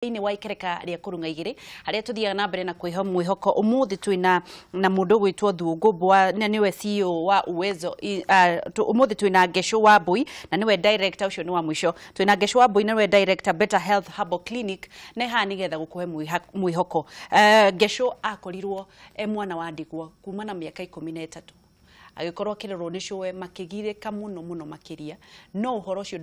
Thĩinĩ wa ikereka rĩa kũrung'a igĩrĩ harĩa tũthiaga na mbere na kwĩho mwĩhoko ũmũthĩ twĩna na mũndũ ũgwĩtwo Thuũngũ Mbwa na nĩwe CEO wa Uwezo. Ũmũthĩ twĩna Ngesũ wa Mbui na nĩwe director ũcio nĩ wa mũico. Twĩna Ngesũ wa Mbui na nĩwe director Better Health Herbal Clinic na haha nĩgetha gũkũhe mwĩhoko. Ngesũ akorirwo e mwana wa ndigwa kuma na mĩaka 13, agĩkorwo akĩrerwo nĩ cũwe, makĩgirĩka mũno mũno makĩria, no ũhoro ũcio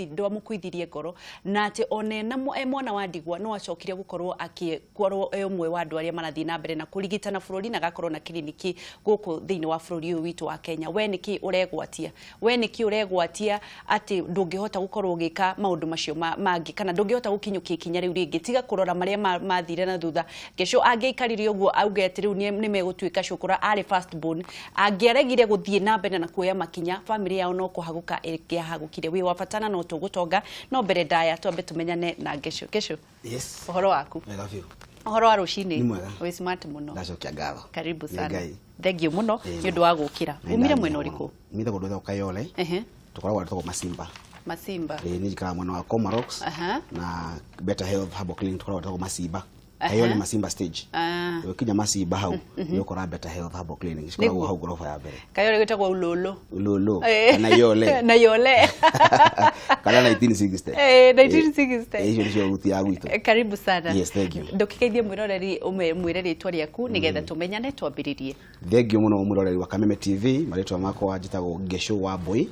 ndwamũkuithirie ngoro na atĩ ona e mwana wa ndigwa no acokire gũkorwo akĩkorwo e ũmwe wa andũ arĩa marathiĩ na mbere na kũrigitana bũrũri na agakorwo na kiriniki gũkũ thĩinĩ wa bũrũri ũyũ witũ wa Kenya. We nĩkĩ ũregwatia? We nĩkĩ ũregwatia atĩ ndũngĩhota gũkorwo ũgĩka maũndũ macio mangĩ kana ndũngĩhota gũkinyũkia ikinya rĩu rĩngĩ? Tiga kũrora marĩa mathire na thutha. Kesho angĩikarire ũguo auge atĩ rĩu nĩ megũtuĩka cũkũra, arĩ first born, angĩaregire gũthiĩ na mbere na kuoya makinya, family yao no kũhagũka ĩngĩahagũkire. Wĩ wa bata na no tũgũtonga, no mbere ndaya twambe tũmenyane na Ngesho. Ngesho. Yes. Ũhoro waku? Wega biũ. Ũhoro wa rũcinĩ? Nĩ mwega. Wĩ smart mũno. Ndacokia ngatho. Karibu Nĩ sana. Ngai. Thank you mũno nĩ ũndũ wa gũkĩra. Umire mwena ũrĩkũ? Umire kũndũ gwĩtagwo Kayole. Tũkoragwo twĩtagwo Masimba. Masimba. Ĩĩ, niĩ njikaraga mwena wa Komarock. Na Better Health Herbal Clinic tũkoragwo twĩtagwo Masimba. Kayole Masimba stage. Ũgĩkinya Masimba hau nĩ ũkora Better Health Herbal Clinic cikoragwo Nĩguo. hau ngoroba ya mbere. Kayole gwĩtagwo Ululu. Lulu kana Yole na Yole. Kana 1960. 1960. Icio nĩcio ruti ya gwitũ. Karibu sana. Yes, thank you. Ndũkĩgeithie mwĩroreri, ũmwĩre rĩtwa rĩaku nĩgetha tũmenyane twambĩrĩrie. Thank you mũno mwĩroreri wa Kameme TV. Marĩtwa makwa njĩtagwo Ngesũ wa Mbui.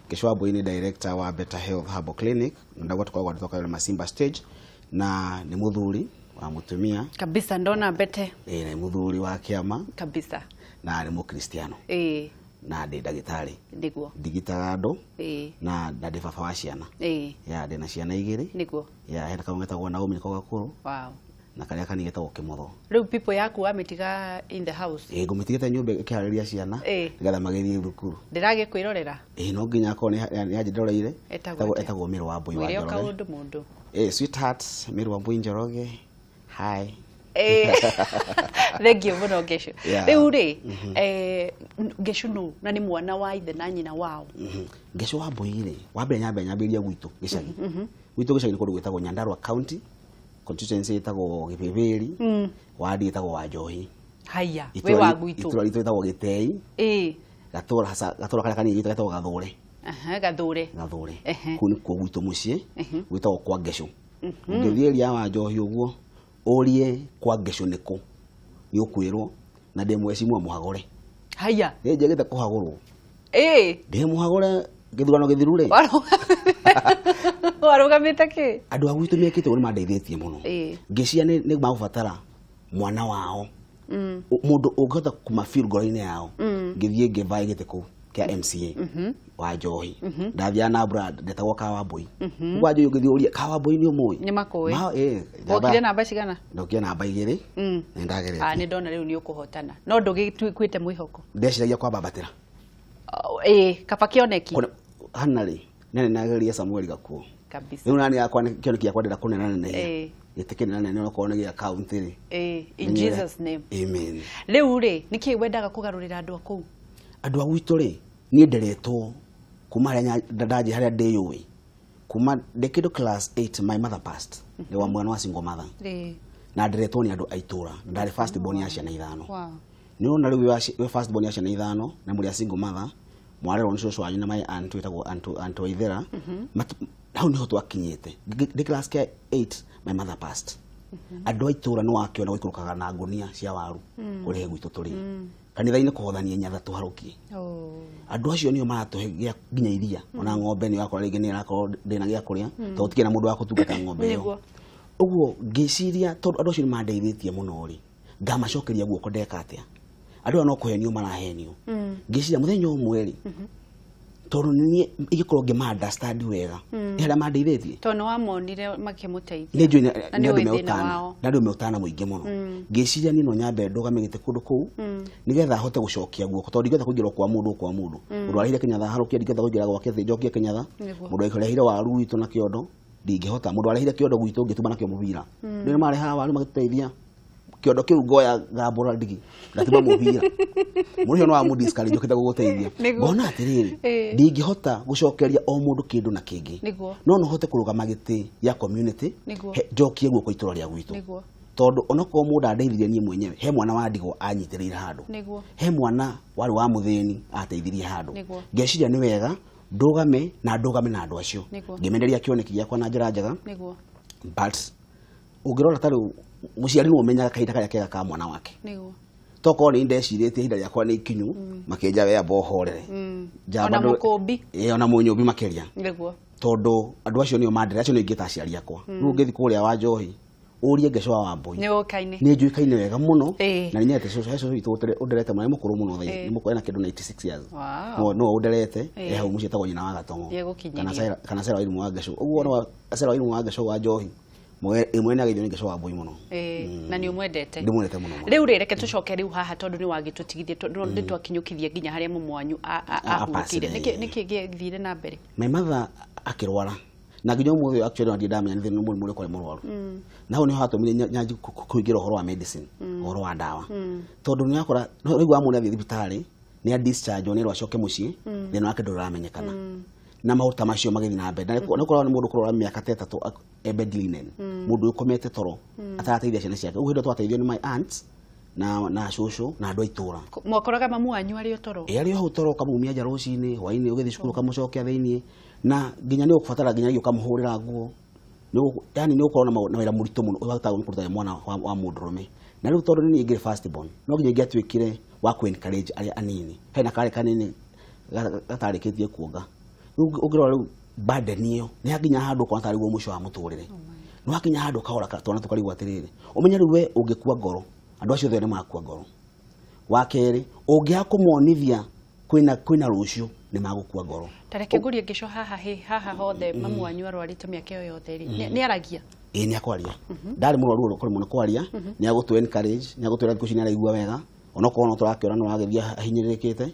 Ngesũ wa Mbui nĩ director wa Better Health Herbal Clinic na ndagwa tũkoragwo twĩtagwo Kayole Masimba stage, na nĩ mũthuri wa mũtumia. Kabisa, ndona mbete. Ĩĩ, nĩ mũthuri wa kĩama. Kabisa. Na nĩ mũkristiano. Na ndĩ ndagĩtarĩ. Ndigitaga andũ. Na ndĩ baba wa ciana. Ya, ndĩ na ciana igĩrĩ. Ya, hena kamwe getagwo Naomi, nĩko gakũrũ. Na karĩa kanini getagwo Kĩmotho. Rĩu people yaku wamĩtiga in the house? Ĩĩ, ngũmĩtigĩte nyũmba ĩkĩharĩria ciana nĩgetha magĩthiĩ thukuru. Ndĩragĩkwĩrorera. Ĩĩ, no nginya akorwo nĩ anjĩroreire. Etagwo atĩa? Etagwo Mĩrũ wa Mbui wa Mwĩre o Njoroge. kaũndũ mũndũ. Sweetheart, Mĩrũ wa Mbui Njoroge. Hi. Thank you mũno Ngesũ. Rĩu rĩ, Ngesũ nũ na nĩ mwana wa ithe na nyina wao? Ngesũ wa Mbui rĩ, wa mbere nyambe nyambĩrĩrie gwitũ gĩcagi. Gwitũ gĩcagi nĩ kũndũ gwĩtagwo Nyandarua County, constituency ĩtagwo Gĩbĩbĩri, wadi ĩtagwo Wanjohi. Haya, wĩ wa gwitũ. Itũra ritũ rĩtagwo Gĩtei. Gatũra hasa gatũra karĩa kanini getagwo Gathũre. Aha, Gathũre. Gathũre. Kũu nĩkuo gwitũ mũciĩ, gwĩtagwo kwa Ngesũ. Ũngĩthiĩ area ya Wanjohi ũguo, ũrie kwa Ngesũ nĩkũ, nĩ ũkwĩrwo, na ndĩ mheshimiwa mũhagũre. Haya. Nĩ njagĩte kũhagũrwo. Ndĩ mũhagũre gĩthurano gĩthiru rĩ. Warũgamĩte kĩ? Andũ a gwitũ mekĩte ũguo nĩ mandeithĩtie mũno. Ngĩciria nĩ magũbatara mwana wao. Mũndũ ũngĩhota kũma-feel ngoro-inĩ yao. Ngĩthiĩ ngĩvae gĩtĩ kũu kĩa MCA wa Njohi. Ndathiaga na brand ndetagwo Kawa Mbui. Kwa Njohi ũngĩthiĩ ũrie Kawa Mbui nĩ ũmũĩ? Nĩ makũĩ. Ma, Wokire namba cigana? Ndokire namba 2. Nĩ ndageretie. Nĩ ndona rĩu nĩ ũkũhotana. No ndũgĩtuĩte mwĩhoko. Ndeciragia kwambambatĩra. Oh, kaba kĩoneki. Kũne, hana rĩ, nene nageria Samuel Gakuo. Kabisa. Rĩu nani yakwa nĩ kĩoneki gĩakwa ndĩrenda kũnena nenehia. Gĩtĩ kĩnene nene okorwo nĩ gĩa county rĩ. In Nĩ Jesus name. Amen. Rĩu rĩ, nĩkĩ wendaga kũgarũrĩra andũ a kũu? Andũ a gwitũ rĩ, niĩ nderetwo kuma harĩa ndanjia harĩa ndĩyũĩ. Kuma ndĩ kĩndũ class 8, my mother passed. Ndĩ wa mwana wa single mother. Na nderetwo nĩ andũ a itũra. Ndarĩ first born ya ciana 5. Nĩ ũrona rĩu wĩ first born ya ciana 5 na mũrĩ a single mother, mwarerwo nĩ cũcũ wanyu na my aunt wĩtagwo aunt Waithera. Hau nĩho twakinyĩte. Ndĩ class kĩa 8, my mother passed. Andũ a itũra nĩ wakĩona gũikũrũkaga na ngũnia cia waru kũrehe gwitũ tũrĩ. Kanitha-inĩ kũhothania nyatha tũharũkie. Andũ acio nĩo maratũhe gĩa nginya iria. Ona ng'ombe nĩ ũrakora rĩngĩ nĩ ĩrakorwo ndĩna gĩa kũrĩa, tondũ gũtikĩrĩ na mũndũ wa gũtungata ng'ombe ĩyo. Ũguo ngĩciria tondũ andũ acio nĩ mandeithĩtie mũno rĩ, ngamacokeria guoko ndeka atĩa? Andũ aya no kũhenio marahenio. Ngĩciria mũthenya ũmwe rĩ, tondũ niĩ ingĩkorwo ngĩma understand wega, nĩ harĩa mandeithĩtie. Tondũ nĩ wamonire makĩmũteithia. Nĩ njũĩ Na nĩ nĩ andũ ũĩ me thĩna ũtana. wao. Nĩ andũ me ũtana mũingĩ mũno. Ngĩciria niĩ no nyambe ndũgame gĩtĩ kũndũ kũu, nĩgetha hote gũcokia guoko, tondũ ndingĩhota kũingĩra kwa mũndũ kwa mũndũ. Mũndũ arehire kĩnyatha harũkia, ndingĩhota kũingĩra gwake thĩ njokie kĩnyatha. Mũndũ arehire waru gwitũ na kĩondo, ndingĩhota. Mũndũ arehire kĩondo gwitũ ngĩtuma nakĩo mũbira. Nĩ marehaga waru magĩtũteithia. Kĩondo kĩu ngoya ngambũra ndigi ngatima mũbira. Mũndũ ũcio no amũ-discourage ũkĩte gũgũteithia. Ngona atĩrĩrĩ, ndingĩhota gũcokeria o mũndũ kĩndũ na kĩngĩ. No no hote kũrũgama gĩtĩ ya community, njokie guoko itũra rĩa gwitũ. Tondũ onokorwo mũndũ andeithirie niĩ mwenyewe, he mwana wa ndigwa anyitĩrĩire handũ. He mwana warĩ wa mũthĩni ateithirie handũ. Ngeciria nĩ wega ndũgame na ndũgame na andũ acio. Ngĩmenderia kĩoneki gĩakwa na njĩra njega. But ũngĩrora ta rĩu mũciari nĩwe ũmenyaga kahinda karĩa kega ka mwana wake. Tokorwo nĩ ndecirĩtie ihinda rĩakwa nĩ ikinyu, makĩnja we amba ũhorere. Ona mũkũmbi. Ĩĩ, ona mũnyũmbi makĩria. Tondũ andũ acio nĩo mandere, acio nĩo ingĩta aciari akwa. Rĩu ũngĩthiĩ kũrĩa wa njohi, ũrie Ngeco wa Wambui. Nĩũĩkaine. Nĩ njũĩkaine wega mũno. Na nĩ nyendete cũcũ, he cũcũ witũ ũnderete mũno, nĩ mũkũrũ mũno thaa ici, nĩ mũkũrũ, ena kĩndũ 96 years. No ũnderete, e hau mũciĩ etagwo nyina wa Gatomo. Kana Sarah Wairimu wa Ngeco. Ũguo no Sarah Wairimu wa Ngeco wa njohi. Ĩmwe nĩ ageithio nĩ Ngeco wa Wambui mũno. Na nĩ ũmwendete. Ndĩmwendete mũno. Rĩu rĩ, reke tũcoke rĩu haha tondũ nĩ wagĩtũtigithia, tondũ nĩ twakinyũkithia nginya harĩa mũmũ wanyu ahurũkire. Nĩkĩ gĩathire na mbere? My mother akĩrwara. Na nginya ũmũthĩ actually ndirĩ ndamenya nĩ thĩna mũrimũ ũrĩkũ arĩ mũrwaru. Na hau nĩho hatũmire nyanjie kũingĩra ũhoro wa medicine, ũhoro wa ndawa. Tondũ nĩ wakora, rĩu wamwona athiĩ thibitarĩ, nĩ a discharge nĩ erwo acoke mũciĩ, thĩna wake ndũrĩ ũramenyekana. Na maũndũ ta macio magĩthiĩ na mbere. Na nĩ ũkoraga nĩ mũndũ kũrwara mĩaka ta ĩtatũ e bed linen. Mũndũ ũkomete toro, atarateithia ciana ciake. Ũguo hĩndĩ ĩyo twateithio nĩ my aunts na cũcũ na andũ a itũũra. Mwakoraga mamu wanyu arĩ o toro? Ĩ, arĩ o hau toro, ũkamumia nja rũcinĩ, hwainĩ ũgĩthiĩ cukuru ũkamũcokia thĩiniĩ. Na nginya nĩ ũgũbatara nginya ũkamũhũrĩra nguo. Yani nĩ ũgũkorwo na wĩra mũritũ mũno ũrĩa kũruta mwana wa mũndũrũme. Na rĩu tondũ nĩ niĩ ngĩrĩ first born, no nginya ingĩatuĩkire wa kũ encourage arĩa anini. Hena karĩ kanini gatarĩkĩtie kuonga. Rĩu ũngĩrora rĩu burden ĩyo, nĩ hakinya handũ ũkona tarĩ guo mũico wa mũtũrĩre. Nĩ hakinya handũ ũkahora twana tũkarigwo atĩrĩrĩ, ũmenye rĩu we ũngĩkua ngoro, andũ acio othe nĩ makua ngoro. Wa kerĩ, ũngĩaga kũmonithia kwĩna rũciũ, nĩ magũkua ngoro. Ta reke ngũrie Ngeco haha haha hothe mamu wanyu arwarĩte mĩaka ĩyo yothe rĩ, nĩ aragia? Ĩĩ, nĩ akwaria. Ndarĩ mũrwaru ũrĩa mũno kwaria, nĩ agũtũ encourage, nĩ agũtwĩra thikũ ici nĩ araigua wega, onokorwo no tũrakĩona no aragĩthiĩ ahinyĩrĩrĩkĩte.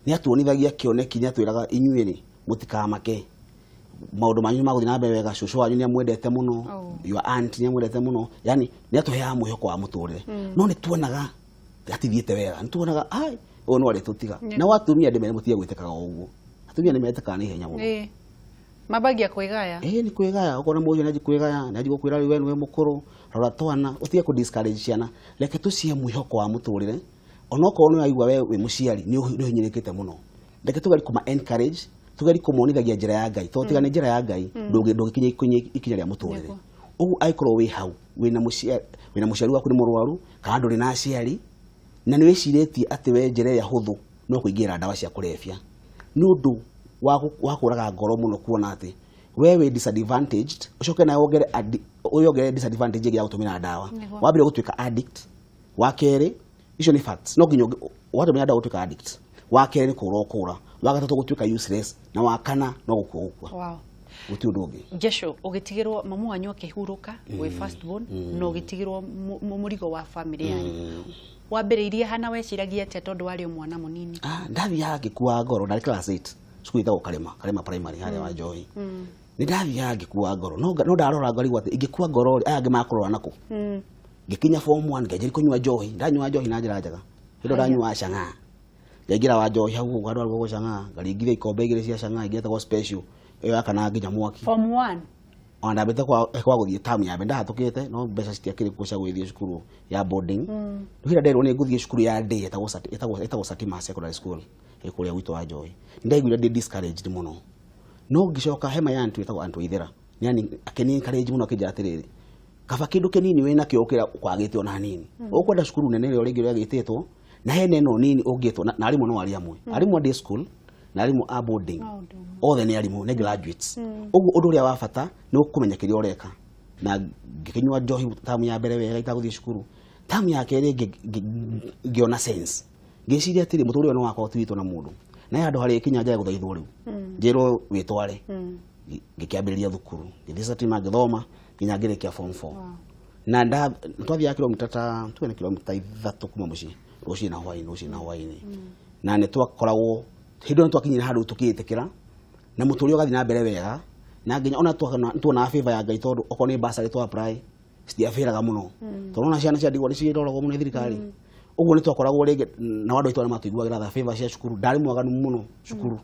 Nĩ atuonithagia kĩoneki, nĩ atwĩraga inyuĩ rĩ, mũtikamake. Maũndũ manyu nĩ magũthiĩ na mbere wega, cũcũ wanyu nĩ amwendete mũno, your aunt nĩ amwendete mũno, yani nĩ atũheaga mwĩhoko wa mũtũrĩre. No nĩ tuonaga atithiĩte wega, nĩ tuonaga ai ũyũ no arĩtũtiga. Na atumia ndĩmere mũtige gwĩtĩkaga o ũguo. Atumia nĩ metĩkaga na ihenya mũno. Mambagia kwĩgaya. Ĩĩ, nĩ kwĩgaya, ũkona mũndũ nĩ anjia kwĩgaya, nĩ anjia gũkwĩra rĩu we nĩwe mũkũrũ, rora twana, ũtige kũ discourage ciana, reke tũcihe mwĩhoko wa mũtũrĩre. Onokorwo nĩ waigua we wĩ mũciari nĩ ũhinyĩrĩkĩte mũno, reke tũgerie kũma encourage, tũgerie kũmonithagia njĩra ya Ngai, tondũ tiga nĩ njĩra ya Ngai ndũngĩkinya ikinya rĩa mũtũrĩre. Ũguo angĩkorwo wĩ hau, wĩna mũciari waku nĩ mũrwaru, kana ndũrĩ na aciari, na nĩ wĩcirĩtie atĩ we njĩra ĩrĩa hũthũ no kũingĩra ndawa cia kũrebia, nĩ ũndũ wa kũraga ngoro mũno kuona atĩ we wĩ disadvantaged, ũcoke nawe wongerere disadvantage ĩngĩ ya gũtũmĩra ndawa. Wambere gũtuĩka addict, wa kerĩ, icio nĩ facts, no nginya watũmĩra ndawa gũtuĩka addict, wa kerĩ nĩ kũra ũkũra, wa gatatũ gũtuĩka useless, na wa kana no gũkua gũkua. Gũtirĩ ũndũ ũngĩ. Ngeco, ũgĩtigĩrwo mamu wanyu akĩhurũka wĩ first born, na ũgĩtigĩrwo mũrigo wa family yanyu. Wambĩrĩirie hana weciragia atĩa tondũ warĩ o mwana mũnini? Ndathiaga ngĩkua ngoro, ndarĩ class 8, cukuru ĩtagwo Karema, Karema Primary harĩa wa Njohi. Nĩ ndathiaga ngĩkua ngoro, no ndarora ngarigwo atĩ ingĩkua ngoro rĩ, aya angĩ makũrora nakũ? Ngĩkinya form 1 ngĩanjĩrĩria kũnyua njohi, ndanyua njohi na njĩra njega. Hĩndĩ ĩyo ndanyuaga chang'aa. Ngaingĩra wa njohi hau ũguo handũ harugagwo chang'aa, ngaringithia ikombe igĩrĩ cia chang'aa, ingĩ yetagwo special, ĩyo yakanaga nginya mwaki. Form 1? Ona ndambĩte kwa gũthiĩ term ya mbere, ndahatũkĩte, no mbeca citiakĩrĩ kuo cia gũgĩthiĩ cukuru ya boarding. Rĩu hĩndĩ ĩrĩa nderwo nĩ ngũthiĩ cukuru ya day ĩtagwo Satima Secondary School, ĩ kũrĩa gwitũ wa Njohi. Nĩ ndaiguire ndĩ discouraged mũno. No ngĩcoka he my aunt wĩtagwo Aunt Waithera, yani akĩni encourage mũno akĩnjĩra atĩrĩrĩ, kaba kĩndũ kĩnini wĩna kĩo gũkĩra kwagĩte ona hanini. Ũkwenda cukuru nene ĩrĩa rĩngĩ ũrĩa gĩtĩtwo, na hena ĩno nini ũngĩtwo, na arimũ no aria amwe. Arimũ a day school na arimũ a boarding, othe nĩ arimũ, nĩ graduates. Ũguo ũndũ ũrĩa wa bata nĩ ũkũmenya kĩrĩa ũreka. Na ngĩkĩnyua njohi tamu ya mbere wega itagũthiĩ cukuru. Tamu ya kerĩ ngĩona sense. Ngĩciria atĩrĩ, mũtũrĩre ũyũ nĩ wakwa ti witũ na mũndũ. Na he handũ harĩkinya njage gũthaithwo rĩu. Njĩrwo wĩtware. Ngĩkĩambĩrĩria thukuru. Ngĩthiĩ Satima ngĩthoma nginya ngĩrĩkia form 4. Na twathiaga kilomita ta, tuge nĩ kilomita 3 kuma mũciĩ, rũcinĩ na hwaĩ-inĩ, rũcinĩ na hwaĩ-inĩ. Na nĩ twakoragwo, hĩndĩ ĩyo nĩ twakinyire handũ tũkĩĩtĩkĩra, na mũtũrĩre ũgathiĩ na mbere wega, na nginya ona tuonaga favor ya Ngai tondũ okorwo nĩ bursary twa apply, citiabĩraga mũno tondũ ona ciana cia ndigwa nĩ ciroragwo mũno nĩ thirikari. Ũguo nĩ twakoragwo rĩngĩ na andũ aitũ arĩa matũiguagĩra tha favor cia cukuru. Ndarĩ mwaganu mũno cukuru,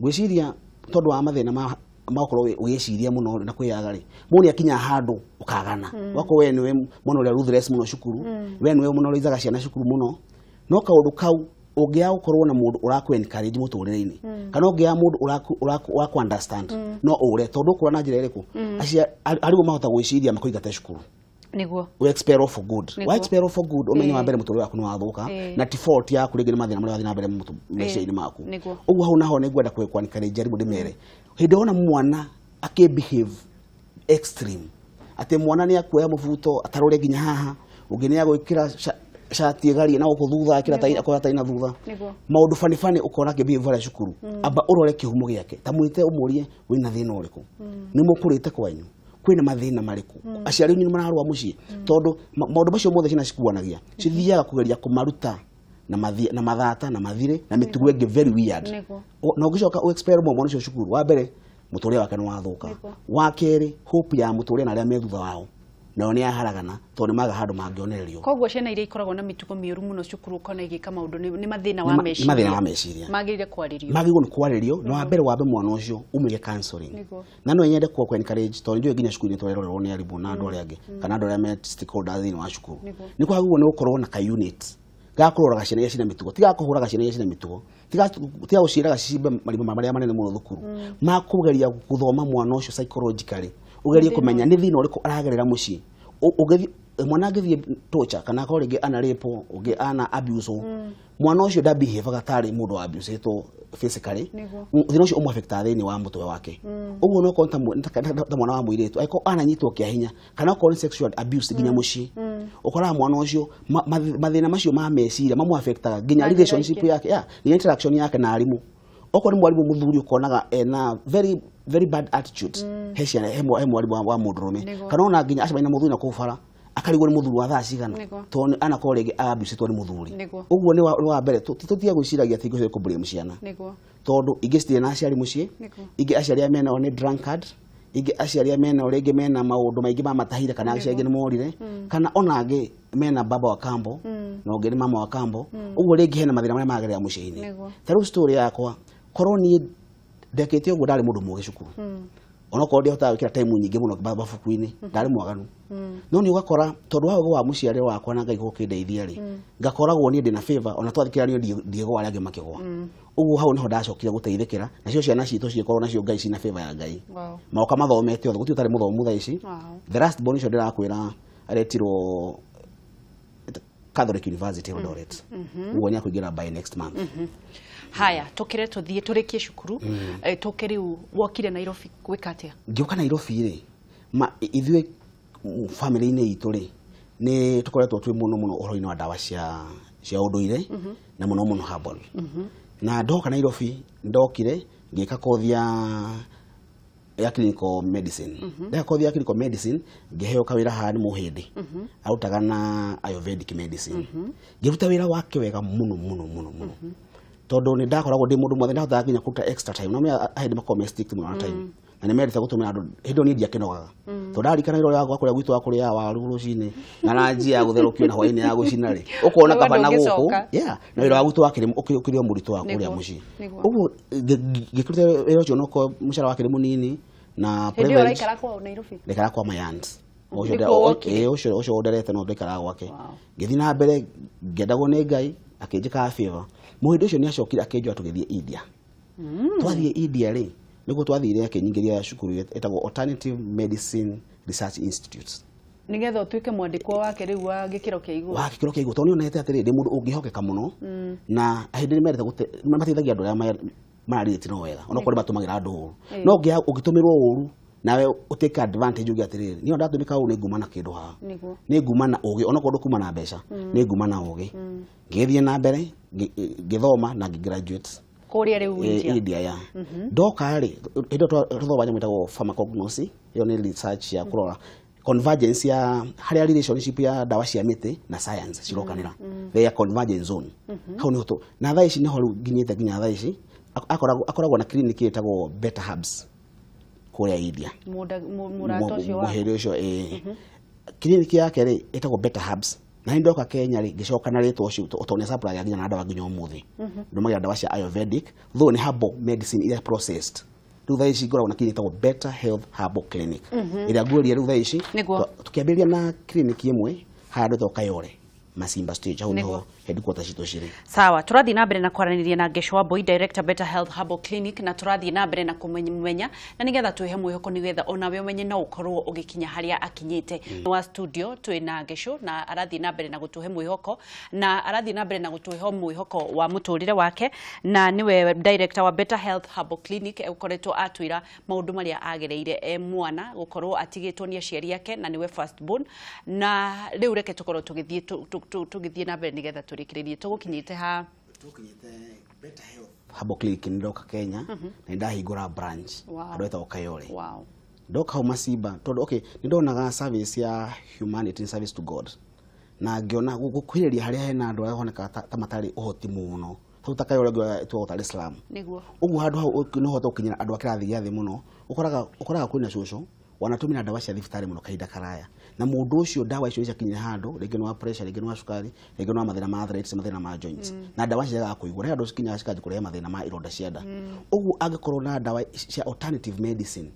ngwĩciria tondũ wa mathĩna ma makorwo ũgĩciria mũno na kwĩyaga rĩ, mũndũ nĩ akinya handũ ũkagana, ũgakorwo we nĩwe mwana ũrĩa ruthless mũno cukuru, we nĩwe mũno ũraizaga ciana cukuru mũno. No kaũndũ kau ũngĩaga gũkorwo na mũndũ ũrakũ encourage mũtũrĩre-inĩ, kana ũngĩaga mũndũ ũrakũ understand, no ũre tondũ ũkũra na njĩra ĩrĩkũ, arimũ mahota gwĩciria makũingate cukuru. Niguo. We expel for good. Wa expel for good, umenye wa mbere mũtũrĩre waku nĩ wathuka, na ti fault yaku rĩngĩ nĩ mathĩna marĩa wathiĩ na mbere meciria-inĩ maku. Ũguo hau naho nĩ ngwenda kwa encourage arimũ ndĩmere, hĩndĩ wona mwana akĩ behave extreme, atĩ mwana nĩ akuoya mũbuto atarũre nginya haha, ũngĩ nĩ agwĩkĩra shati ĩgarie na gũkũ thutha, akĩra tai akoya tai na thutha, maũndũ fani fani ũkona akĩ behave harĩa cukuru, amba ũrore kĩhumo gĩake, ta mwĩte ũmũrie wĩna thĩna ũrĩkũ, nĩ mũkũrĩte kwanyu kwĩna mathĩna marĩkũ, aciari anyu nĩ mararũa mũciĩ, tondũ maũndũ macio mothe ciana cikuanagia cithiaga kũgeria kũmaruta na mathata na mathirĩ na mĩtugo ĩngĩ very weird. Na ũngĩcoka ũ expel mwana ũcio cukuru, wa mbere mũtũrĩre wake nĩ wathũka, wa kerĩ hope ya mũtũrĩre na arĩa me thutha wao nao nĩ yaharagana tondũ nĩ maga handũ mangĩonererio. Koguo ciana iria ikoragwo na mĩtugo mĩũru mũno cukuru ũkona igĩka maũndũ nĩ mathĩna wa meciria. Mathĩna wa meciria. Magĩrĩire kwarĩrio. Magĩrĩirwo nĩ kwarĩrio, na wa mbere wambe mwana ũcio umĩre counseling. Na no nyende kwa encourage tondũ ndiũĩ nginya cukuru-inĩ twarerorerwo nĩ arimũ na andũ arĩa angĩ kana andũ arĩa me stakeholders thĩinĩ wa cukuru. Nĩ kwagĩrĩirwo nĩ gũkorwo na ka unit ga kũroraga ciana iria cina mĩtugo, tiga kũhũraga ciana iria cina mĩtugo, tiga gũciĩraga cicimbe marima marĩa manene mũno thukuru, makũgeria gũthoma mwana ũcio psychologically, ugerie kũmenya nĩ thĩna ũrĩkũ aragerera mũciĩ. Mwana angĩthiĩ torture kana akorwo rĩngĩ ana rape, ũngĩ ana abuse, mwana ũcio nda behave tarĩ mũndũ wa abuse-ĩtwo physically, thĩna ũcio ũmũ affect thĩinĩ wa mũtwe wake. Ũguo no korwo ta mwana wa mũirĩtu angĩkorwo ananyitwo kĩa hinya kana okorwo nĩ sexual abuse nginya mũciĩ, ũkoraga mwana ũcio mathĩna macio ma meciria mamũ affectaga nginya relationship yake, nginya interaction yake na arimũ. Okorwo nĩ mwarimũ mũthuri ũkonaga ena very very bad attitude he ciana, he mwarimu wa mũndũrũme, kana ona nginya acemania na mũthuri na kũu bara akarigwo nĩ mũthuri wa thaa cigana tondũ anakorwo rĩngĩ abusĩtwo nĩ mũthuri. Ũguo nĩ wa mbere tũtige gwĩciragia atĩ ingĩ kũ blame ciana, tondũ ingĩ citirĩ na aciari mũciĩ, ingĩ aciari arĩa menao nĩ drunkard, ingĩ aciari arĩa menao rĩngĩ mena maũndũ maingĩ mamatahire kana aciari angĩ nĩ morire, kana ona angĩ mena baba wa kambo na ũngĩ nĩ mama wa kambo. Ũguo rĩngĩ hena mathĩna marĩa magerera mũciĩ-inĩ. Ta rĩu story yakwa, korwo niĩ ndekĩte ũguo ndarĩ mũndũ mũũgĩ cukuru, onokorwo ndihotaga gwĩkĩra time nyingĩ mũno mabuku-inĩ, ndarĩ mwaganu, no nĩ ũgakora tondũ wa ũgĩ wa mũciarĩre wakwa na Ngai gũkĩndeithia rĩ, ngakoragwo niĩ ndĩna favor ona twathikĩra niĩ ndiĩgwa arĩa angĩ makĩgwa. Ũguo hau nĩho ndacokire gũteithĩkĩra, nacio ciana citũ cigĩkorwo nacio Ngai cina favor ya Ngai, maoka mathomete othe, gũtirĩ ũtarĩ mũthomu thaa ici. The last born ũcio ndĩrakwĩra aretirwo Catholic University Eldoret, ũguo nĩ akũingĩra by next month. Haya, tũkĩre tũthiĩ tũrĩkie cukuru, tũke rĩu wokire Nairobi gwĩka atĩa? Ngĩũka Nairobi rĩ, ithuĩ family-inĩ itũ rĩ, nĩ tũkoretwo twĩ mũno mũno ũhoro-inĩ wa ndawa cia ũndũire na mũno mũno herbal. Na ndoka Nairobi ndokire ngĩka kothi ya clinical medicine. Ndeka kothi ya clinical medicine ngĩheo kawĩra haha nĩ mũhĩndĩ arutaga na ayurvedic medicine. Ngĩruta wĩra wake wega mũno mũno mũno mũno, tondũ nĩ ndakoragwo ndĩ mũndũ mwathe, ndahotaga nginya kũruta extra time, na ahĩndĩ makoragwo me strict mũno na time, na nĩ mendete gũtũmĩra andũ hĩndĩ ĩyo niĩ ndiakĩnogaga, tondũ ndarikana wĩra ũrĩa wa kũrĩa gwitũ wa kũrĩa waru rũcinĩ na ranji ya gũtherũkio na hwaĩ-inĩ ya gũcina rĩ, ũkona kaba na gũkũ, na wĩra wa gwitũ wakĩrĩ ũkĩrĩ o mũritũ wa kũrĩa mũciĩ. Ũguo ngĩkĩruta wĩra ũcio onokorwo mũcara wakĩrĩ mũnini na privilege. Ndaikara kwa my aunt ũcio ũnderete no ndaikaraga gwake. Ngĩthiĩ na mbere ngĩendagwo nĩ Ngai akĩnjĩkaga favor. Mũhĩndĩ ũcio nĩ acokire akĩnjoya tũgĩthiĩ India. Twathiĩ India rĩ, nĩguo twathire akĩnyingĩria cukuru ĩtagwo Alternative Medicine Research Institute, nĩgetha ũtuĩke mwandĩkwo wake rĩu wa gĩkĩro kĩa igũrũ. Wa gĩkĩro kĩa igũrũ, tondũ nĩonete atĩrĩrĩ, ndĩ mũndũ ũngĩhokeka mũno, na hĩndĩ nĩ mendete mateithagia andũ arĩa mararĩtie no wega, onokorwo nĩ matũmagĩra andũ ũru, no ũngĩtũmĩrwo ũru nawe ũtake advantage uge atĩrĩrĩ, niĩ ndatũmĩka ũru nĩ nguma na kĩndũ haha, nĩ nguma na ũgĩ, onokorwo ndũkuma na mbeca, nĩ nguma na ũgĩ. Ngĩthiĩ na mbere ngĩthoma na ngĩ-graduate kũrĩa rĩu India. India ya ndoka rĩ, hĩndĩ ĩyo twathoma nyamũ ĩtagwo pharmacognosy, ĩyo nĩ research ya kũrora convergence ya harĩa relationship ya ndawa cia mĩtĩ na science cirokanĩra, they are convergence zone. Hau nĩho na thaa ici nĩho rĩu nginyĩte nginya thaa ici akoragwo na clinic ĩtagwo Better Hubs kũrĩa India. Mũrata ũcio mũhĩrĩ ũcio ĩĩ. Kiriniki yake rĩ ĩtagwo Better Hubs. Na nĩ ndoka Kenya rĩ ngĩcoka na rĩtwa ũcio tondũ nĩ supply nginya na ndawa nginya ũmũthĩ. Ndũmagĩra ndawa cia Ayurvedic, though nĩ herbal medicine iria processed. Rĩu thaa ici ngoragwo na clinic ĩtagwo Better Health Herbal Clinic. Ĩrĩa nguoria rĩu thaa ici tũkĩambĩrĩria na clinic ĩmwe handũ ĩtagwo Kayole, Masimba stage, hau niho headquarters citũ cirĩ. Sawa, tũrathiĩ na mbere na kwaranĩria na Gecũ Wambui, Director Better Health Herbal Clinic, na tũrathiĩ na mbere na kũmenya na nĩgetha twĩhe mwĩhoko nĩgetha onawe ũmenye no ũkorwo ũgĩkinya harĩa akinyĩte. Wa studio twĩna Gecũ na arathiĩ na mbere na gũtũhe mwĩhoko na arathiĩ na mbere na gũtũhe mwĩhoko wa mũtũrĩre wake, na nĩwe Director wa Better Health Herbal Clinic ũkoretwo atwĩra maũndũ marĩa agereire e mwana gũkorwo atigĩtwo nĩ aciari ake na nĩwe first born, na rĩu reke tũkorwo tũgĩthiĩ na mbere nĩgetha tũrĩkĩrĩrie. Tũgũkinyĩte ha? Tũkinyĩte Better Health Herbal Clinic nĩ ndoka Kenya na ndahingũra branch handũ hetagwo Kayole. Ndoka hau Masimba tondũ okay nĩ ndonaga service ya humanity, service to God, na ngĩona gũkuhĩrĩria harĩa hena andũ arĩa honekaga ta matarĩ ũhoti mũno, hau ta Kayole ĩtwagwo tarĩ slum. Nĩguo. Ũguo handũ hau no ũhote gũkinyĩra andũ a kĩrathi gĩa thĩ mũno. Ũkoraga kwĩna cũcũ wanatũmĩra ndawa cia thibitarĩ mũno kahinda karaya, na mũndũ ũcio ndawa icio ciakinyire handũ rĩngĩ nĩ wa pressure, rĩngĩ nĩ wa cukari, rĩngĩ nĩ wa mathĩna ma arthritis, mathĩna ma joints, na ndawa ciagaga kũigua na andũ cikinyaga cikanjia kũrehe mathĩna ma ironda cia nda. Ũguo angĩkorwo na ndawa cia alternative medicine,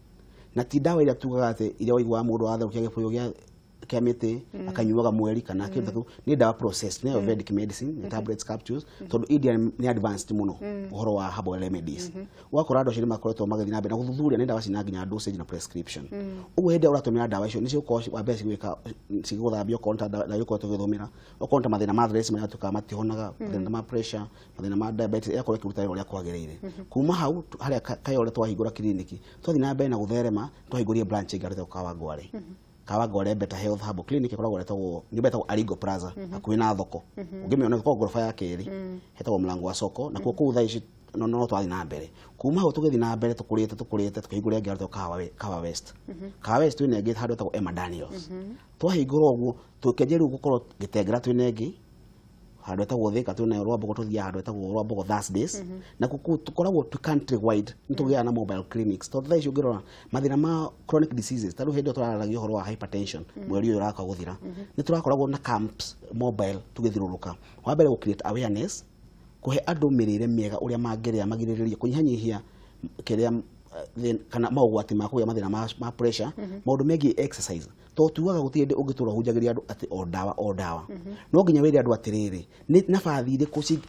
na ti ndawa iria tugaga atĩ iria waiguaga mũndũ atherũkia gĩbũyũ kĩa mĩtĩ akanyuaga mweri kana kĩndũ ta kĩu, nĩ ndawa processed, nĩ Ayurvedic medicine, nĩ tablets, capsules, tondũ India nĩ advanced mũno ũhoro wa herbal remedies. Ũgakora andũ acio nĩ makoretwo magĩthiĩ na mbere na gũthuthuria nĩ ndawa cina nginya dosage na prescription. Ũguo hĩndĩ ĩrĩa ũratũmĩra ndawa icio nĩ cigũkorwo wa mbere cigwĩka cigũthambia okorwo ta ndawa iria ũkoretwo ũgĩthũmĩra, okorwo ta mathĩna ma arthritis marĩa matuĩkaga matihonaga, mathĩna ma pressure, mathĩna ma diabetes, ĩgakorwo ĩkĩruta wĩra ũrĩa kwagĩrĩire. Kuma hau harĩa Kayole twahingũra kiriniki, twathiĩ na mbere na gũtherema, twahingũrire branch ĩngĩ ĩtagwo Kawangware. Kawangware Better Health Herbal Clinic ĩkoragwo ĩtagwo nyũmba ĩtagwo Arigo Plaza hakuhĩ na thoko. Ũngĩmĩona ĩkoragwo ngoroba ya kerĩ, hetagwo mlango wa soko, na kuo kũu thaa ici no twathiĩ na mbere. Kuma hau tũgĩthiĩ na mbere tũkũrĩte tũkĩhingũra ĩngĩ ĩtagwo Kahawa West. Kahawa West twĩna ĩngĩ handũ ĩtagwo Emma Daniels. Twahingũra ũguo tũkĩanjia rĩu gũkorwo Gĩtengera twĩna ĩngĩ handũ hetagwo Thika, twĩna Rwambogo, tũthiaga handũ hetagwo Rwambogo Thursdays, na kũu tũkoragwo tũ country wide, nĩ tũgĩaga na mobile clinics. Tondũ thaa ici ũngĩrora mathĩna ma chronic diseases, ta rĩu hĩndĩ ĩyo tũrararagia ũhoro wa hypertension mweri ũyũ ũraka gũthira, nĩ tũrakoragwo na camps mobile tũgĩthiũrũrũka. Wa mbere gũ create awareness, kũhe andũ mĩrĩre mĩega ũrĩa mangĩrĩa magirĩrĩrie kũnyihanyihia kĩrĩa kana maũgwati ma kũgĩa mathĩna ma pressure, maũndũ megiĩ exercise. Tondũ tugaga gũtirĩ hĩndĩ ũngĩtũra ũhunjagĩria andũ atĩ o ndawa o ndawa. No nginya wĩre andũ atĩrĩrĩ, nĩ nabathi irĩkũ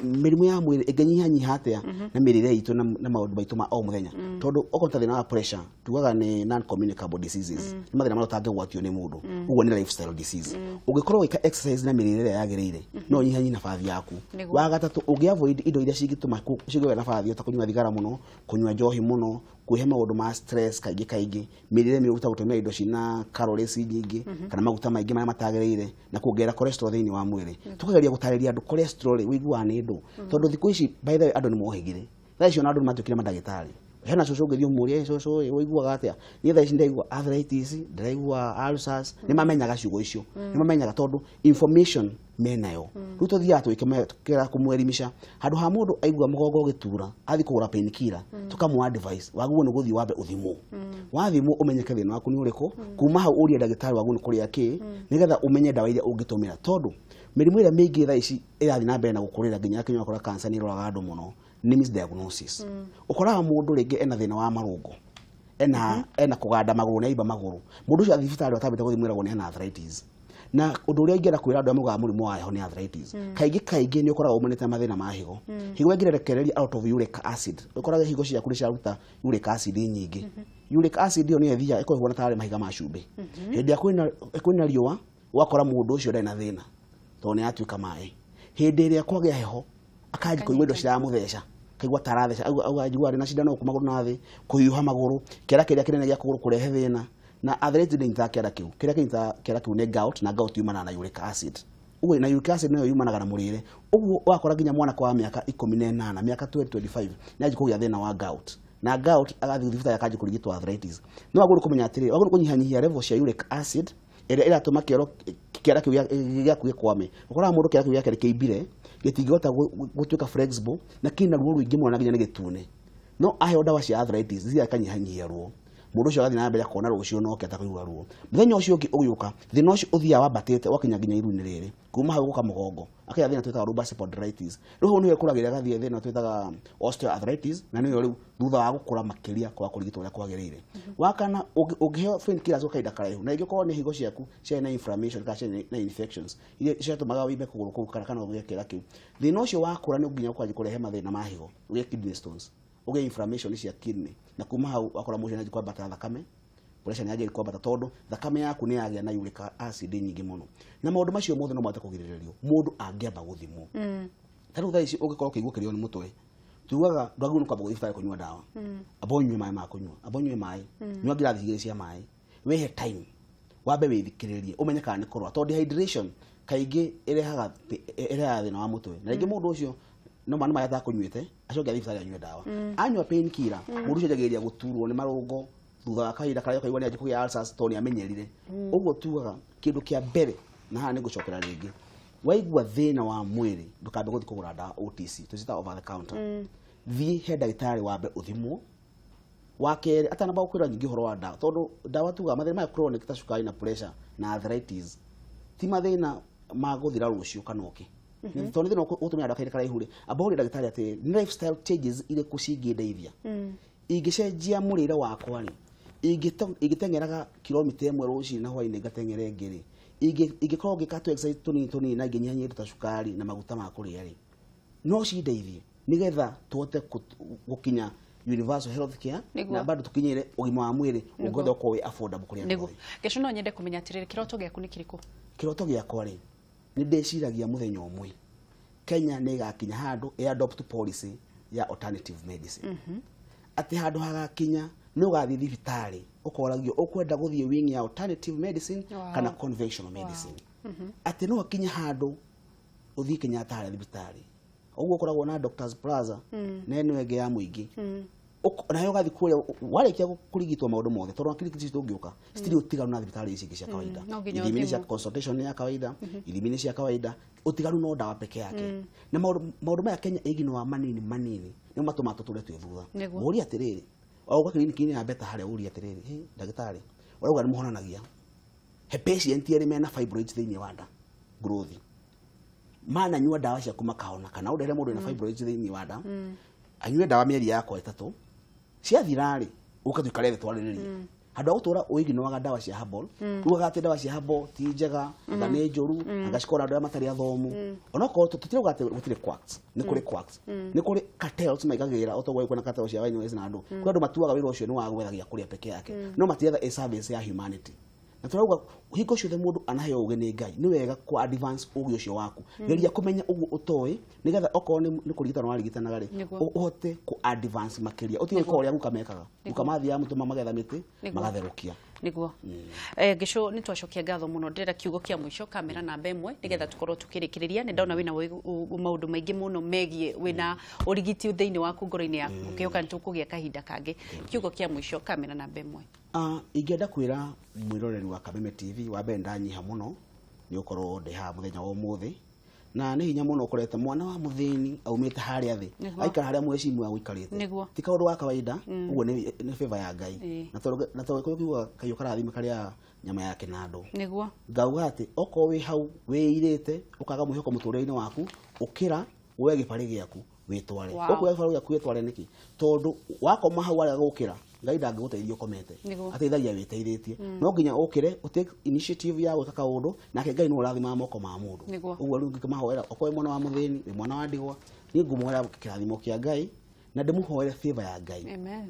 mĩrimũ ya mwĩrĩ ĩngĩnyihanyiha atĩa na mĩrĩre itũ na maũndũ maitũ ma o mũthenya. Tondũ okorwo ta thĩna wa pressure tugaga nĩ non communicable diseases, nĩ mathĩna marĩa ũtangĩgwatio nĩ mũndũ, ũguo nĩ lifestyle disease. Ũngĩkorwo ũgĩka exercise na mĩrĩre ĩrĩa yagĩrĩire, no ũnyihanyihie nabathi yaku. Wa gatatũ, ũngĩ avoid indo iria cingĩtũma cigĩe nabathi ta kũnyua thigara mũno, kũnyua njohi mũno, kwĩhe maũndũ ma stress kaingĩ kaingĩ, mĩrĩre mĩũru ta gũtũmĩra indo cina calories nyingĩ kana maguta maingĩ marĩa matagĩrĩire, na kuongerera cholesterol thĩinĩ wa mwĩrĩ. Tũkageria gũtarĩria andũ cholesterol ũiguaga nĩ ndũ, tondũ thikũ ici by the way andũ nĩ mohĩgire. Thaa ici ona andũ nĩ matuĩkire mandagĩtarĩ. Hena cũcũ ũngĩthiĩ ũmũrie, cũcũ ũiguaga atĩa? Niĩ thaa ici ndĩraigua arthritis, ndĩraigua ulcers. Nĩ mamenyaga ciugo icio, nĩ mamenyaga tondũ information menayo. Rĩu tũthiaga tũkĩra kũmwerimisha handũ ha mũndũ aigua mũgongo ũgĩtura athiĩ kũgũra painkiller, tũkamũ advice wagĩrĩirwo nĩ gũthiĩ wambe ũthimwo. Wathimwo ũmenyeke thĩna waku nĩ ũrĩkũ, kuma hau ũrie ndagĩtarĩ wagĩrĩirwo nĩ kũrĩa kĩ, nĩgetha ũmenye ndawa iria ũngĩtũmĩra. Tondũ mĩrimũ ĩrĩa mĩingĩ thaa ici ĩrathiĩ na mbere na gũkũrĩra nginya yakinya ũgakora cancer nĩ ĩroraga andũ mũno, nĩ misdiagnosis. Ũkoraga mũndũ rĩngĩ ena thĩna wa marũngo, ena kũganda magũrũ, nĩ aimba magũrũ, mũndũ ũcio athiĩ thibitarĩ atambĩte gũthiĩ mwĩragwo nĩ ena arthritis. Na ũndũ ũrĩa ingĩenda kwĩra andũ arĩa maugaga mũrimũ wa heho nĩ arthritis, kaingĩ kaingĩ nĩ ũkoragwo umanĩte na mathĩna ma higo. Higo ĩngĩrekereria out of uric acid, ũkoraga higo ciaku nĩ ciaruta uric acid nyingĩ. Uric acid ĩyo nĩyo ĩthiaga ĩkoragwo ĩhuana tarĩ mahiga ma cumbĩ. Hĩndĩ ĩrĩa kwĩna riũa ũgakora mũndũ ũcio ndarĩ na thĩna tondũ nĩ yatuĩka maĩ. Hĩndĩ ĩrĩa kwagĩa heho akanjia kũigua indo ciramũtheca, kaigua ta aratheca, aigua arĩ na cindano kuma magũrũ na thĩ, kũhiũha magũrũ, kĩara kĩrĩa kĩnene gĩa kũgũrũ kũrehe thĩna. Na arthritis ndĩnyitaga kĩara kĩu, kĩrĩa kĩnyitaga kĩara kĩu nĩ gout, na gout yumanaga na uric acid. Ũguo na uric acid nayo yumanaga na mũrĩre. Ũguo ũgakora nginya mwanake wa mĩaka 18, mĩaka 25 nĩ anjia kũgĩa thĩna wa gout, na gout agathiĩ thibitarĩ akanjia kũrigitwo arthritis. No wagĩrĩirwo kũmenya atĩrĩrĩ, wagĩrĩirwo kũnyihanyihia level cia uric acid ĩrĩa ĩratũma kĩara kĩu gĩaku gĩkwame. Ũkoraga mũndũ kĩara kĩu gĩake kĩimbire, gĩtingĩhota gũtuĩka flexible, na kĩna ruo rũingĩ mũno na nginya nĩ gĩtune. No aheo ndawa cia arthritis zithiaga ikanyihanyihia ruo. Mũndũ ũcio agathiĩ na mbere akona rũciũ no oke atakũigua ruo. Mũthenya ũcio ũngĩ ũgĩũka, thĩna ũcio ũthiaga wambatĩte ũgakinya nginya iru-inĩ rĩrĩ. Kuma hau gũka mũgongo. Akagĩa thĩna twĩtaga lumbar spondylitis. Rĩu hau nĩho ĩkũragĩra ĩgathiĩ thĩna twĩtaga osteoarthritis, na nĩyo rĩu thutha wa gũkũra makĩria kwaga kũrigitwo ũrĩa kwagĩrĩire. Wa kana, ũngĩheo painkillers gwa kahinda karaihu, na ingĩkorwo nĩ higo ciaku ciarĩ na inflammation kana ciarĩ na infections iria ciatũmaga wĩimbe kũgũrũ kũu kana ũgĩe kĩra kĩu. Thĩna ũcio wakũra nĩ nginya ũkwanjia kũrehe mathĩna ma higo, ũgĩe kidney stones, ũgĩe inflammation cia kidney, na kuma hau wakora mũndũ nĩ kwambata thakame, pressure nĩ yanjia kwambata tondũ thakame yaku nĩ yagĩa na uric acid nyingĩ mũno. Na maũndũ macio mothe no mahote kũgirĩrĩrio mũndũ angĩamba gũthimwo. Ta rĩu thaa ici ũngĩkorwo ũkĩigua kĩrĩo nĩ mũtwe, tugaga ndwagĩrĩirwo nĩ kwamba gũthiĩ thibitarĩ kũnyua ndawa. Amba ũnyue maĩ ma kũnyua, amba ũnyue maĩ, nyua ngirathi 2 cia maĩ, wĩhe time, wambe wĩthikĩrĩrie ũmenye kana nĩ kũrwara, tondũ dehydration kaingĩ ĩrehaga thĩna wa mũtwe. Na rĩngĩ mũndũ ũcio no maĩ marĩa atakũnyuĩte acoke athiĩ thibitarĩ anyue ndawa. Anyua painkiller, mũndũ ũcio anjagĩrĩria gũturwo nĩ marũngo thutha wa kahinda karĩa ũkaigua nĩ anjia kũgĩa ulcers tondũ nĩ amenyerire. Ũguo tugaga kĩndũ kĩa mbere, na haha nĩ ngũcokera rĩngĩ, waigua thĩna wa mwĩrĩ ndũkambe gũthiĩ kũgũra ndawa OTC, tũcitaga over the counter. Thiĩ he ndagĩtarĩ wambe ũthimwo. Wa kerĩ, atanamba gũkwĩra nyingĩ ũhoro wa ndawa, tondũ ndawa tugaga mathĩna maya chronic ta cukari na pressure na arthritis ti mathĩna ma gũthira rũciũ kana ũkĩ. Tondũ nĩ thĩna ũgũtũmĩra ndawa kahinda karaihu rĩ, amba ũrie ndagĩtarĩ atĩrĩ, nĩ lifestyle changes irĩkũ cingĩndeithia? Ingĩcenjia mũrĩre wakwa rĩ, ingĩteng'eraga kilomita 1 rũcinĩ na hwaĩ-inĩ ngateng'era ĩngĩ rĩ, ingĩkorwo ngĩka tũ exercise tũnini tũnini na ngĩnyihanyihia indo ta cukari na maguta ma kũrĩa rĩ, no cindeithie nĩgetha tũhote gũkinya universal health care na bado tukinyire ũgima wa mwĩrĩ ũngĩhota gũkorwo wĩ affordable kũrĩ andũ othe. Gĩcu, no nyende kũmenya atĩrĩrĩ, kĩroto gĩaku nĩ kĩrĩkũ? Kĩroto gĩakwa rĩ, nĩ ndĩciragia mũthenya ũmwe Kenya nĩ ĩgakinya handũ ĩ adopt policy ya alternative medicine. Atĩ handũ hagakinya nĩ ũgathiĩ thibitarĩ ũkoragio ũkwenda gũthiĩ wing ya alternative medicine kana conventional medicine. Atĩ no hakinye handũ ũthiĩ Kenyatta harĩa thibitarĩ ũguo ũkoragwo na Doctors Plaza na ĩno ĩngĩ ya mũingĩ, nayo ũgathiĩ kũrĩa warĩkia kũrigitwo maũndũ mothe, tondũ kiriniki ici tũngĩũka citirĩ ũtiganu na thibitarĩ ici ingĩ cia kawaida. Ithimi cia consultation nĩ ya kawaida, ithimi nĩ cia kawaida, ũtiganu no ndawa peke yake. Na maũndũ maya Kenya ĩginoa manini manini nĩmo matũmaga tũtũre twĩ thutha. Ũria atĩrĩrĩ, waũka kiriniki-inĩ ya Beta harĩa ũrie atĩrĩrĩ, hĩ ndagĩtarĩ, ũrauga nĩ mũhonanagia he patient erĩ mena fibroids thĩinĩ wa nda growth, mananyua ndawa ciaku makahona, kana ũndehere mũndũ wĩna fibroids thĩinĩ wa nda anyue ndawa mĩeri yakwa 3 ciathira rĩ, ũke tũikare thĩ twarĩrĩrie. Handũ ha gũtũra ũiginoaga ndawa cia herbal, ugaga atĩ ndawa cia herbal ti njega, anga nĩ njũru, anga cikora andũ arĩa matarĩ athomu. Onokorwo tũtirauga atĩ gũtirĩ quacks, nĩ kũrĩ quacks, nĩ kũrĩ cartels maigagĩra, o toguo kwĩna cartels cia wine na andũ. Kwĩ andũ matuaga wĩra ũcio nĩ wa gwethagia kũrĩa peke yake, no matiretha a service ya humanity. Na tũrauga hingo ciothe mũndũ anaheo ũgĩ nĩ Ngai, nĩ wega kũ advance ũgĩ ũcio waku. Geria kũmenya ũguo ũtoĩ, nĩgetha okorwo nĩ kũrigitana warigitanaga rĩ, ũhote kũ advance makĩria. Ũtige gũkorwo ũrĩa guka mekaga. Guka mathiaga mũtũma magetha mĩtĩ, magatherũkia. Nĩguo. Gĩcu, nĩ twacokia ngatho mũno. Ndĩrenda kiugo kĩa mũico kamera namba 1 nĩgetha tũkorwo tũkĩrĩkĩrĩria. Nĩ ndona wĩna maũndũ maingĩ mũno megiĩ wĩna ũrigiti thĩinĩ waku ngoro-inĩ yaku. Ũkĩhoka nĩ tũkũgĩa kahinda kangĩ. Kiugo kĩa mũico kamera namba 1. Ingĩenda kwĩra mwĩroreri wa Kameme TV, wa mbere ndanyiha mũno nĩ ũkorwo ndĩ haha mũthenya wa ũmũthĩ, na nĩ hinya mũno ũkorete mwana wa mũthĩni aumĩte harĩa thĩ aikara harĩa mũhecimu agũikarĩte, ti kaũndũ wa kawaida. Ũguo nĩ favor ya Ngai, na tondũ gĩkũyũ kiugaga kaiũ karathima karĩa nyama ya kĩnandũ. Ngauga atĩ okorwo wĩ hau wĩirĩte ũkaga mwĩhoko mũtũrĩre-inĩ waku, ũkĩra woe gĩbarĩ gĩaku wĩtware. Ũkuoya gĩbarĩ gĩaku wĩtware nĩkĩ? Tondũ wakoma hau warega gũkĩra, Ngai ndangĩgũteithia ũkomete, ateithagia wĩteithĩtie. No nginya ũkĩre ũtake initiative ya gwĩka kaũndũ, nake Ngai nĩwe ũrathimaga moko ma mũndũ. Ũguo rĩu ngĩmahoera, okorwo wĩ mwana wa mũthĩni, wĩ mwana wa ndigwa, niĩ ngũmũhoera kĩrathimo kĩa Ngai, na ndĩmũhoere favor ya Ngai,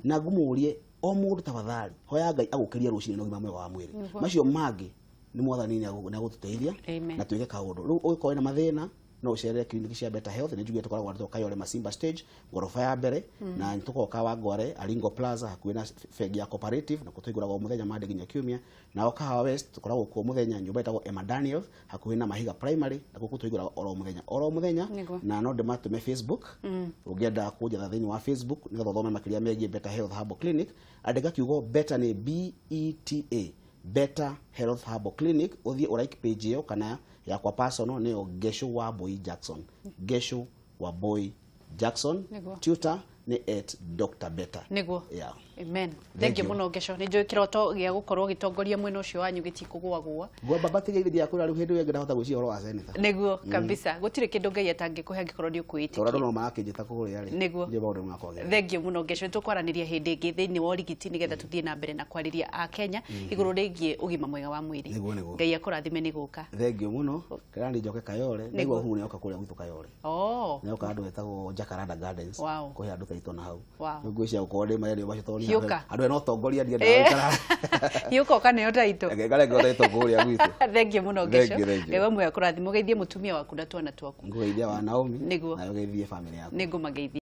na ngũmũrie o mũndũ tafadhali, hoya Ngai agũkĩrie rũcinĩ na ũgima mwega wa mwĩrĩ. Macio mangĩ nĩ Mwathani nĩ agũtũteithia na twĩke kaũndũ. Rĩu ũngĩkorwo wĩna mathĩna, no ũcerere kiriniki cia Better Health. Nĩ njugire tũkoragwo andũ Kayole Masimba stage ngoroba ya mbere, na nĩ tũkoragwo Kawangware Aringo Plaza hakuhĩ na bengi ya Cooperative, na tũhingũragwo o mũthenya Monday nginya Kiumia. Nao Kahawa West tũkoragwo kuo mũthenya nyũmba ĩtagwo Emma Daniel hakuhĩ na Mahiga Primary, na gũkũ tũhingũragwo oro mũthenya oro mũthenya. Na no ndĩmatũme Facebook, ũngĩenda kũnjetha thĩinĩ wa Facebook nĩgetha ũthome makĩria megiĩ Better Health Herbal Clinic, andĩka kiugo Better nĩ BETA, Better Health Herbal Clinic, ũthiĩ ũlike page ĩyo, kana yakwa personal nĩyo Geshu wa Boy Jackson, Geshu wa Boy Jackson. Twitter nĩ @DrBeta. Nĩguo. Amen. Thank you muno Ngeco. Nĩ njũĩ kĩroto gĩa gũkorwo gĩtongoria mwena ũcio wanyu gĩtikũgwagwo. Ngwamba batigeithia kwĩra rĩu hĩndĩ ĩyo ĩngĩ ndahota gwĩciria ũhoro wa senator. Nĩguo kabisa. Gũtirĩ kĩndũ Ngai atangĩkũhe angĩkorwo nĩ ũkwĩĩtĩkia. Tondũ andũ no marakĩnjĩta kũrĩa rĩ. Nĩguo. Ndio maũndũ makwagĩrĩra. Thank you muno Ngeco. Nĩtũkwaranĩria hĩndĩ ĩngĩ thĩinĩ wa ũrigiti nĩgetha tũthiĩ na mbere na kwarĩria a Kenya igũrũ rĩgiĩ ũgima mwega wa mwĩrĩ. Nĩguo, nĩguo. Ngai akũrathime nĩ gũka. Thank you muno. Kĩrani njoke Kayole. Ndaigua Uhuru nĩoka kũrĩa gwitũ Kayole. Oh. Nĩoka handũ hetagwo Jacaranda Gardens. Wow. Kũhe andũ taitũ na hau. Wow. Rĩu ngwĩciria gũkorwo ndĩ maria macio tondũ niĩ Hiũka. andũ ena ũtongoria ndiendaga gũikara. Hiũka ũkaneo taitũ. Reke ngarengwo taitũ kũrĩa gwitũ. Thank you muno Thank Ngeco. you, thank you. Ngai wa muoyo akũrathime. Ũgeithie mũtumia waku na twana twaku. Ngũgeithia wa Naomi. Nĩguo. Na ũgeithie family yaku. Nĩngũmageithia.